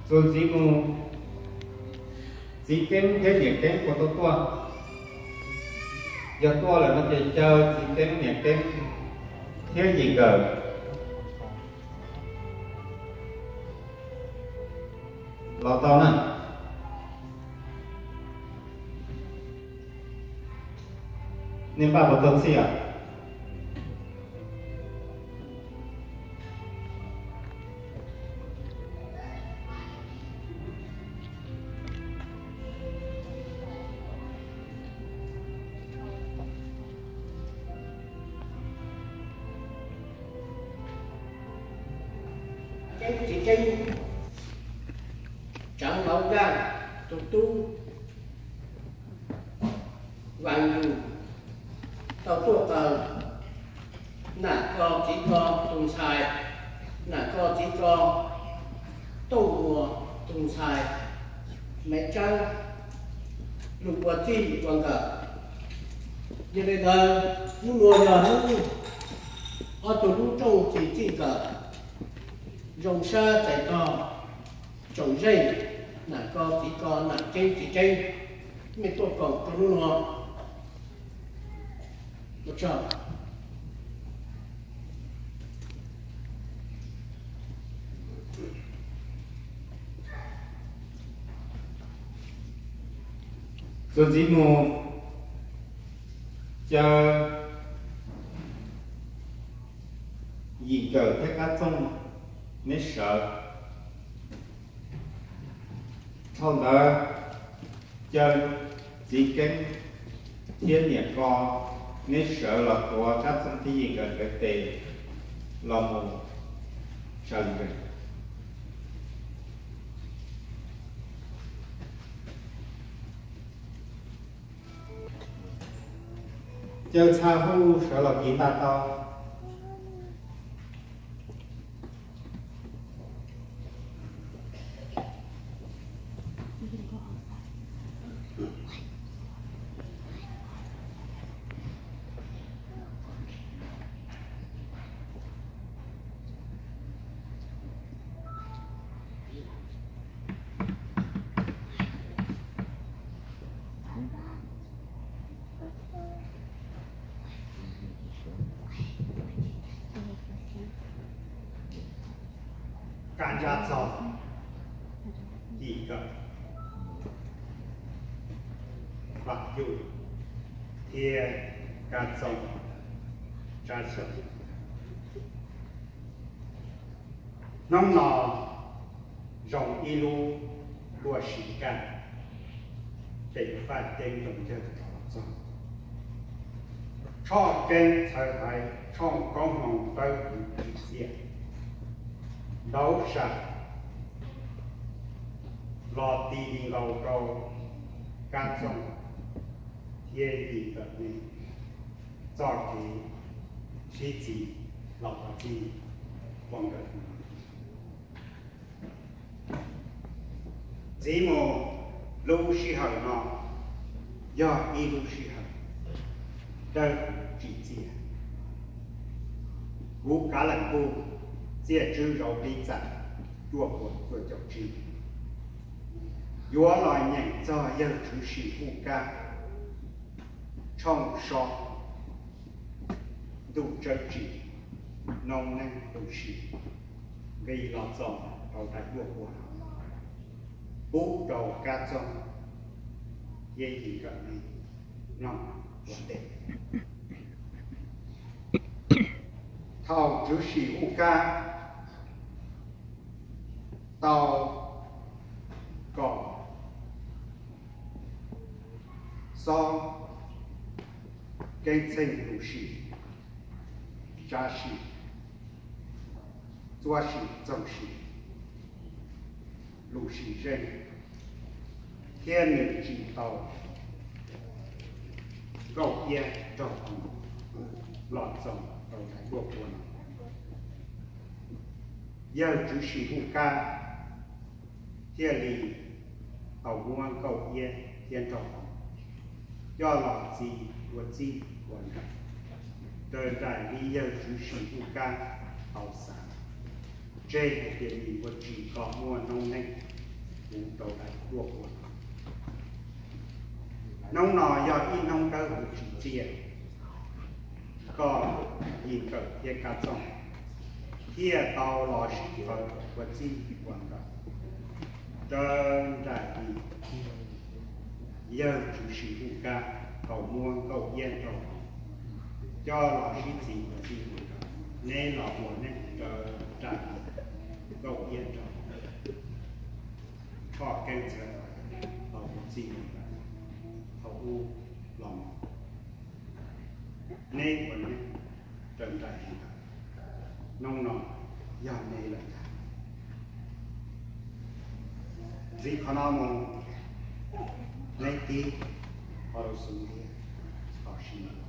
Txuas ntxiv mus, txiv Keeb thiab niam Keeb puas tau tuaj? Yog tuaj lawm no ces caw txiv Keeb, niam Keeb thiab yim nkawm los tau na. Nej npaj puas tau txhij os? Keeb txiv Keeb, Tsaav Lauv Yaj tus tub Vaas Yus tau tuaj qaws Nam Ko txiv ko tus ntxhais, Nam Ko txiv ko Tooj Muas tus ntxhais Maiv Tsaab lug ua txij ua nkawm. Yog li ntawd, hnub nuav yog hnub ob tug lub rooj txim txij nkawm zoo sab txais tog tsoom zeej Nam Ko txiv ko, Nam Keeb txiv Keeb, mej tuaj koom rua hnub nuav. Txuas ntxiv mus, caw yim nkawm thiab Kab Txooj neb sawv. Dhau ntawd, caw txiv Keeb thiab niam Ko neb sawv los tuav Kab Txooj thiab yim nkawm nkawd tes los mus sawv nrees. Caw txha huj sawv los kis ntaj tau. Kab Ntsab Txog, Yim Nkawm, Vam Yus thiab Kab Txooj Tsab Xyooj. Hnub no zoo ib lub luaj sim kaj, pem Vaj Ceeb Nroog Yawg los txog, Tshoj Keeb Txhawv Haiv, Tshooj Koob Hmoo Tawb Kuv Txiaj, Ntauv Sam los tig li nkaus rau Kab Txooj thiab Yim Nkawm ne txoj kev sib txis los ua txij ua nkawm. Ntxiv mus, lub sij hawm no yog ib lub sij hawm dawb huv tsim txiaj. Kuv Kav Leej Kuj, Txiaj Tswb Zauv Pib Txam cuaj puas cuaj caum tsib, yuav los nyeem txog Yawg Tswv Sim Huj Kab, tshooj so, ntuj tsawb tsim, noob neej tu sim, nqis los txog rau daim duaj ua, pub rau Kab Txooj thiab Yim Nkawm ne mloog ua ntej. Thaum Tswv Sim Huj Kab tau kom xob keeb txheej lus sim, tsab sim, txuab sim, txoog sim, lus sim zeej, thiab nws tsim tau Nkauj Iab nraug hau los txog rau daim duaj ua no. Yawg Tswv Sim Huj Kab thiaj li tau muab Nkauj Iab thiab nraug hau coj los txi ua txij ua nkawm, raws nraim li Yawg Tswv Sim Huj Kab tau xav, tseg hais tias nws yuav tsim kom muaj noob neej kuv rau daim duab quas. Hnub no yog ib hnub dawb huv tsim txiaj, koj Yim Nkawm thiab Kab Txooj thiaj tau los sib qawm ua txij ua nkawm raws nraim li yawg Tswv Sim Huj Kab tau muab Nkauj Iab nraug coj los sib txis ua txij ua nkawm. Neb los ua neej raws nraim li Nkauj Iab nraug Tshoj Keeb Ntxawm tau ua txij ua nkawm thaum ub los mus. Neb ua neej raws nraim li ntawd, hnub no yog neb lawm ntag. Ntxiv qhov no mus, neb tig qhov rau xub ntiag, qhov sib ntiag.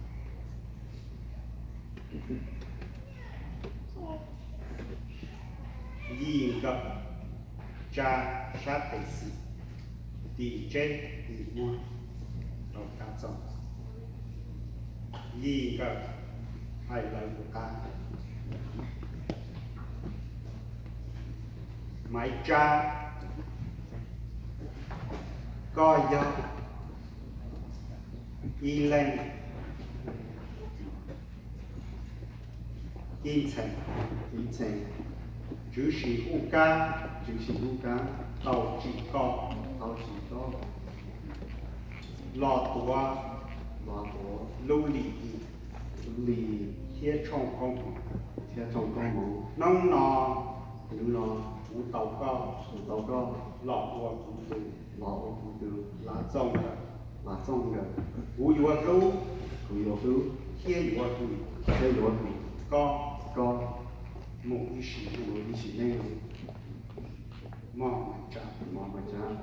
Yim Nkawm tsa sab tes xis, tim tseb tim muag rau Kab Txooj. Yim Nkawm hais lawv tus qab, Maiv Tsab, koj yog ib leeg Kib Ntxhee, Kib Ntxhee, Tswv Sim Huj Kab, Tswv Sim Huj Kab, tau tsim koj, tau tsim koj los tuav, los tuav lub lim yim, lub lim yim thiab tshooj koob hmoov, thiab tshooj koob hmoov. Hnub no, hnub no, kuv tau koj, kuv tau koj los ua kuv tus, los ua kuv tus Lav Txooj Nkawm, Lav Txooj Nkawm. Kuv yuav hlub, kuv yuav hlub, thiab yuav hwm, thiab yuav hwm koj, koj mus ib sim neej, mus ib sim neej. Mog Maiv Tsab, mog Maiv Tsab.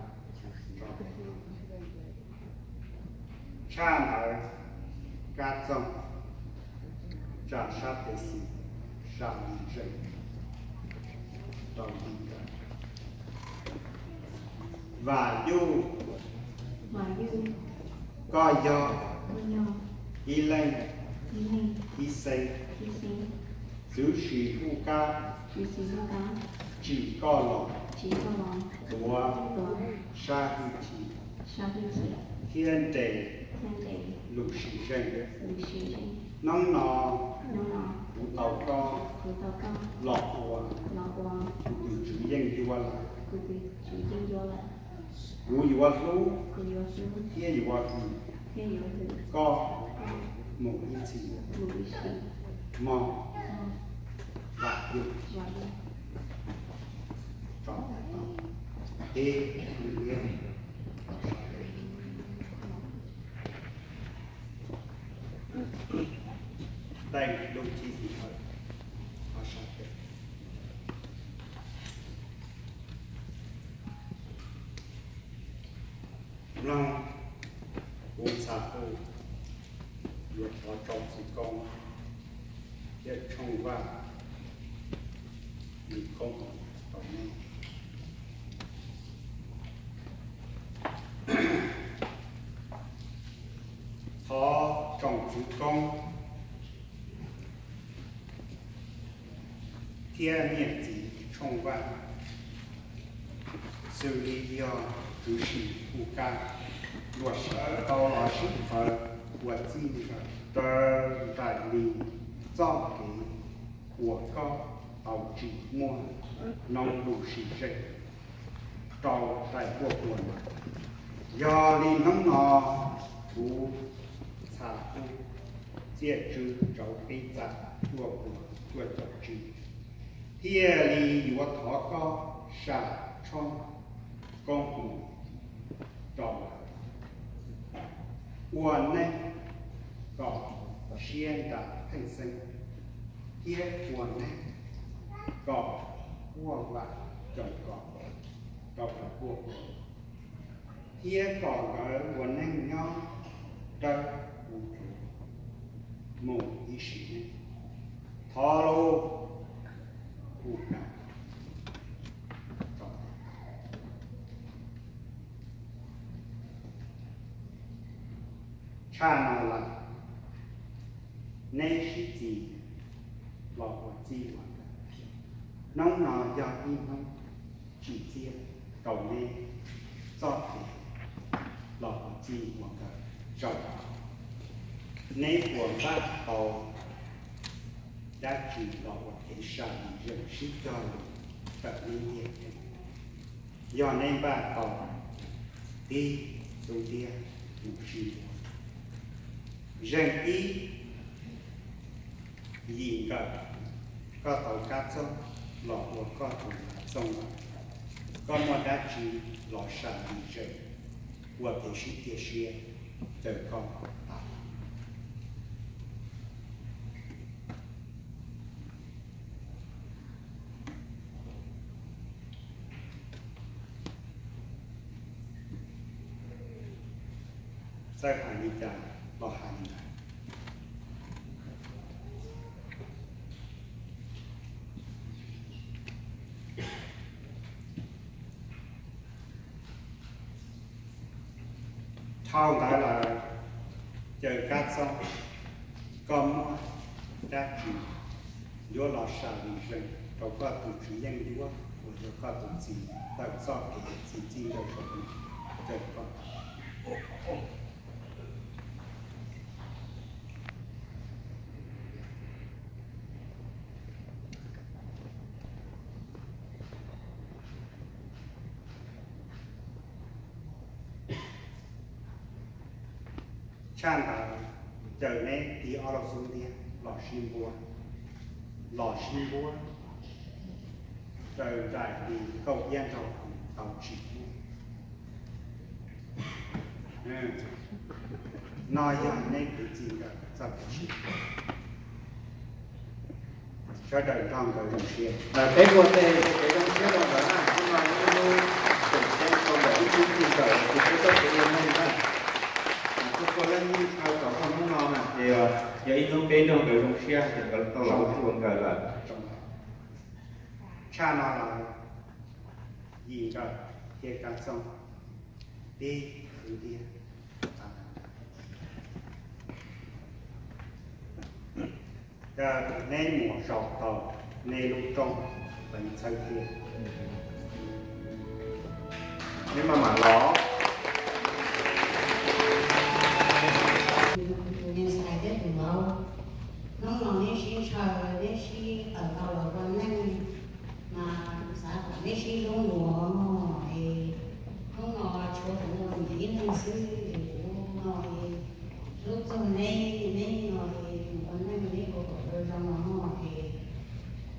Tshaj ntawd, Kab Txooj tsa sab tes xis, sab lim zeej rau Yim Nkawm. Vam Yuj, Vam Yuj, koj yog, koj yog ib leej, ib leej, ib xeeb, ib xeeb, Tswv Sim Huj Kab, Tswv Sim Huj Kab, tsim koj los, tsim koj los tuav, tuav sab hwj chim, sab hwj chim, thiab nres, thiab nres lus sim zeej, lus sim zeej. Hnub no, hnub no, kuv tau koj, kuv tau koj los ua, los ua kuv tus tswv yeej ncuab lawm, kuv tus tswv yeej ncuab lawm. Kuv yuav hlub, kuv yuav hlub, thiab yuav hwm, thiab yuav hwm koj, koj mus ib txhis, mus ib txhis. Mog, mog, Vam Yuj, Vam Yuj. Tso, ib, ib, teej lub cib hawm qhov sab tes. Mloog kuv txhaj hu, yuav thov tso txiv koob thiab tshooj vaj li koob rau nej. Thov tsoom txiv koob thiab niam txiv tshooj vaj, xws li yog Tswv Sim Huj Kab, luag sawv tau los sib qawm ua txij nkawm raws nraim li txoj kev uas koj tau tsim muaj noob lus sim zeej rau daim duab quas no. Yog li hnub no kuv txhaj hu txiaj tswv rau peb txaj duab quas cuaj caum tsib, thiaj li yuav thov koj sam tshoob koob hmoov rau lawv, ua neej kom siab nram pheej xeeb, thiab ua neeg kom quaj vam coom kom rau lawv quaj quas, thiab kom lawv ua neej nyob dawb huv mus ib sim neej. Thov lauj, kuv kam tshaj no lawm, neb sib txis los ua txij ua nkawm. Hnub no yog ib hnub tsim txiaj, rau neb txoj kev los ua txij ua nkawm zaum no. Neb puas npaj tau dab tsi los ua kev sam zees sib cog lus ntawm neb tiag? Yog neb npaj tau, tib xub ntiag mus sib npuab. Zeeg ib, yim nkawm, koj tau Kab Txooj los ua koj tus Kab Txooj lawm, koj muaj dab tsi los sam zees ua kev sib cia siab rau koj tas? Txawj hais li cas los hais li ntawd. Dhau ntawd lawm, ces Kab Txooj, koj muaj dab tsi yuav los sam zees rau koj tus tswv yeej ncuab uas yog koj tus txiv ntawm txoj kev txi txij nkawm zaum no rau koj? Tshaj ntawd, ces neb tib ob lub xub ntiag los sib npuab, los sib npuab raws nraim li Nkauj Iab nrog kuv tau tsim muaj. No yog neb kwv tij nkawd txoj kev sib npuab. Sawv daws nrog nkawd zoo siab. Peb ua tes kev zoo siab rau nkawd na, hnub no ib hnub tseem ceeb rau ntawm ib tug tij nkawm uas peb tau ua neej na. Tuaj ua leej twg tau txog hnub no na, ces yog ib hnub peb nrog nkawd zoo siab ces nkawd tau los ua tij ua nkawm lawm. Tshaj no los yim nkawm thiab Kab Txooj, tib xub ntiag. Neb mus zaum tau neb lub rooj peev txhawb thiab. Neb maj mam los. Tus me ntxhais thiab tus vauv, hnub no neb sib ntshaw, neb sib tawm tau los ua neej, mas kuv xav kom neb sib hlub mus mog es, hnub no tshuav kuv ua niam ib leeg xwb es kuv no es hlub txog neb, neb no es mus ua neej neb ua kom zoo los mog es,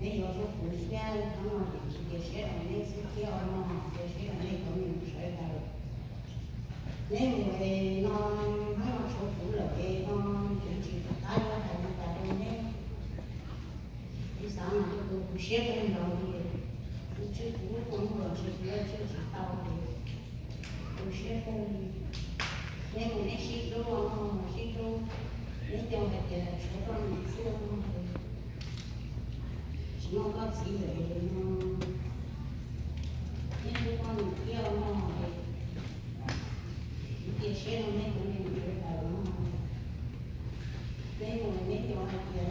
neb yuav hlub kuv thiab, hnub no ces kuv cia siab rau neb xwb thiab os mog, cia siab rau nej cov me nyuam sawv daws. Neb mus es no, hnub no tshuav kuv lawm es no, kuv tsis pom qab yuav hais li cas rau neb. Kuv xav mas kuv tu kuv siab kawg nkaus li, kuv tswj kuv lub qhov muag los ntshe kuv yuav tswj tsis tau li, tu siab kawg li. Neb mus neb sib hlub mog, sib hlub, neb xav hais tias tshuav koj niam xwb mog, tsis muaj koj txiv lawm no, neb hlub koj niam thiab mog. Kuv cia siab rau neb cov me nyuam sawv daws no, neb mus neb xav hais tias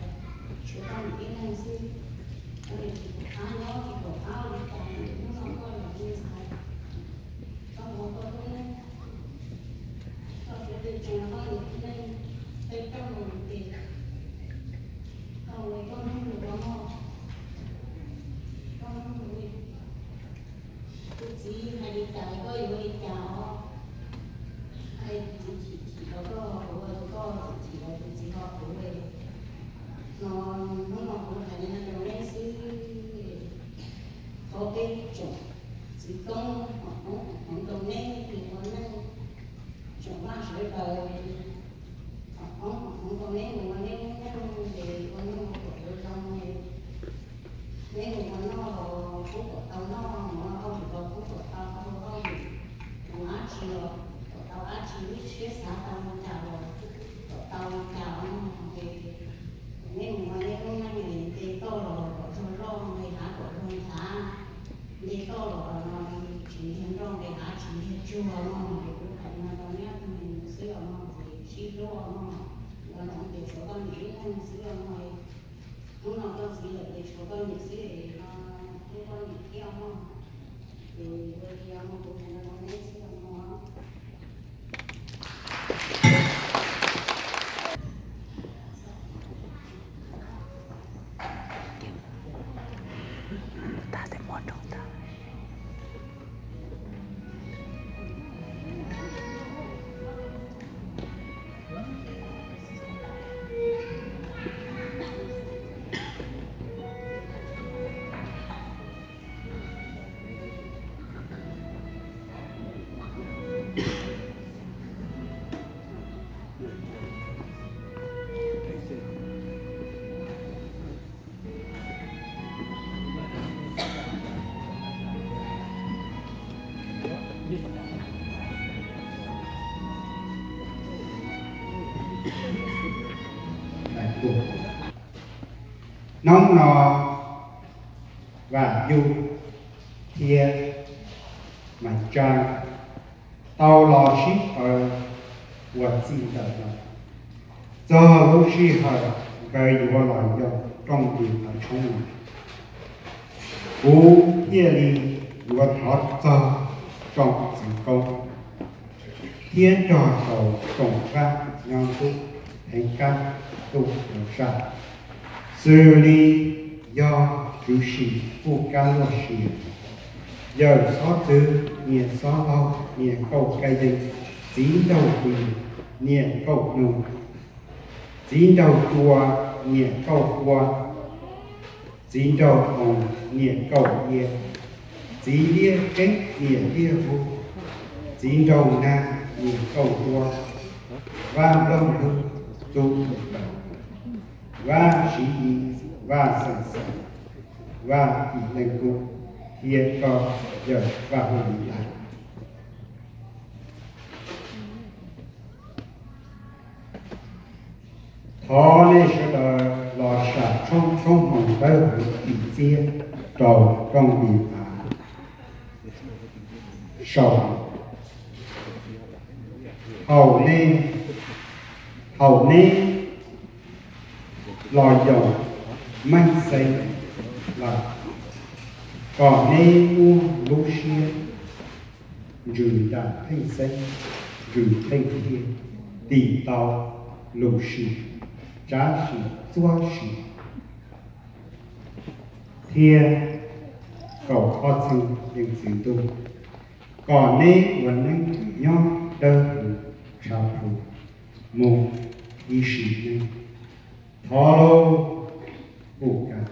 tshuav koj niam ib leeg xwb, koj niam tsis pom qab nyob tsis pom qab li cas, hnub no koj yog me ntxhais, koj mus koj hlub, koj suav tig tsees koj niam ib leeg, peb coj mus ces koj mus koj hnub mus ua mog, koj hnub mus. Tus txiv hais li cas koj yuav ua li cas os? Hais tus txiv chim chim los koj ua, koj chim chim los tus txiv ho ua. No, hnub no kuv hais li no rau neb xwb, thov peb tsoom txiv koob hmoov hmoov rau neb mus ua neej, tsoom maj sawv daws hmoov hmoov rau neb mus ua neb lub neej es ua neej ua kom zoo. Neb mus ua noj los pub kom tau noj, mus ua hauj lwm los pub kom tau tau hauj lwm, mus dab tsi los kom tau dab tsi, lub siab xav tau li cas los kom tau li cas no. Neb mus ua neb lub neej nce toj los kom zog zog, nqis hav kom zog nqis hav, nce toj los no tsis ntiag nroj, nqis hav tsis ntiag tsuag no. Kuv hais no rau neb tus me nyuam xwb os mog, sib hlub os mog. Ua no ces tshuav koj niam ib leeg xwb os mog. Hnub no koj txiv lawm ces tshuav koj niam xwb, hlub koj niam thiab os mog. Ces ua li Hnub no Vam Yug thiab Maiv Tsab tau los sib tawv ua txij ntawm no. Txog lub sij hawm nkawd yuav los yog rooj ntws qhov tshoob no, kuv thiaj li yuav thov txog tsoom txiv koob thiab nrog rau tsoom Vaj nyob ntuj theev kab tuj rau sab, xws li yog Tswv Sim Kuj Kab Luaj Sia, Yawm Xov Txwv, Niam Xov Laug, Niam Kauj Kab Yeeb, Txiv Nraug Tis, Niam Kauj Nug, Txiv Nraug Cua, Niam Kauj Ua, Txiv Nraug Oos, Niam Kauj Ia, Txiv Liab Keeb, Niam Liab Vug, Txiv Nraug Nag, Niam Kauj Ua, Vaj Nplooj Lug, Tub Tus Kaus, Vaj Siv Yis, Vaj Xeem Xeem, Vaj Kim Leej Kub, thiab koj yawm Vaj Huj Lis Lais. Thov nej sawv daws los sam tshoob tshoob hmoov dawb huv tim txiab rau rooj ntws av saum, hauv nej, hauv nej los yoom meej xeeb lawm, kom neb muaj lub siab ntsws nram pheej xeeb, ntsws pheej tiag, tis tau lus sim, tsab sim txuab sim, thiab kaum ob txheej yeej txwv ntuj, kom neb ua neej nyob dawb huv tshav plhuav mus ib sim neej. Thov lauj, kuj kam.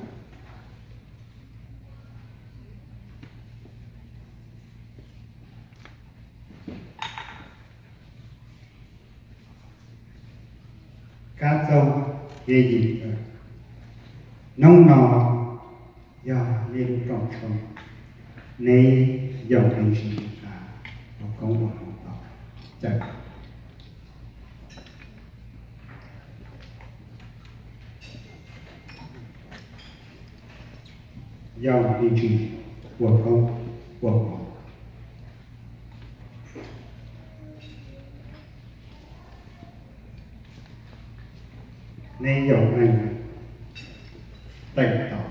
Kab txoog thiab yim kawm, hnub no yog nej lub rooj tshoob, neb yoom me ntsis tas ua koob ua hmoov tau. Caw yoom me ntsis ua koob ua hmoov. Neb yoom meej teem tau.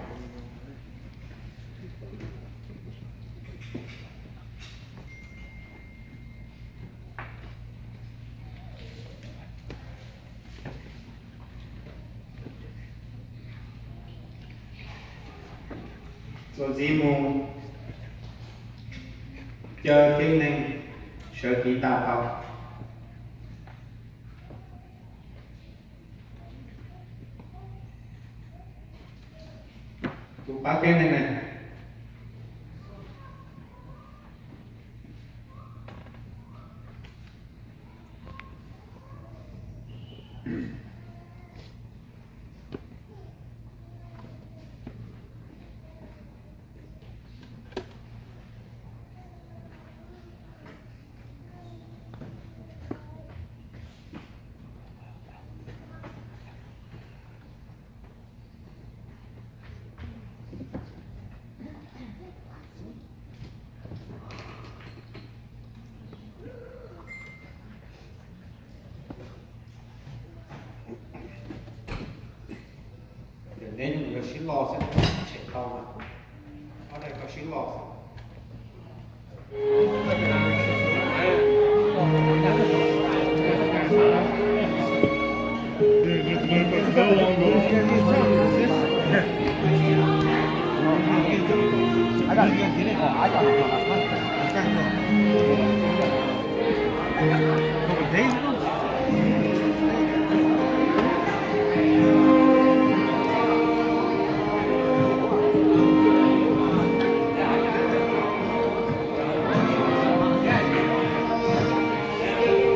Txuas ntxiv mus, caw tib neeg sawv kev ntaj tau. Tus pab kev neeg ne. Neb nyuam qhuav sib los xwb, tshem tau mas, ob daim koj sib los xwb.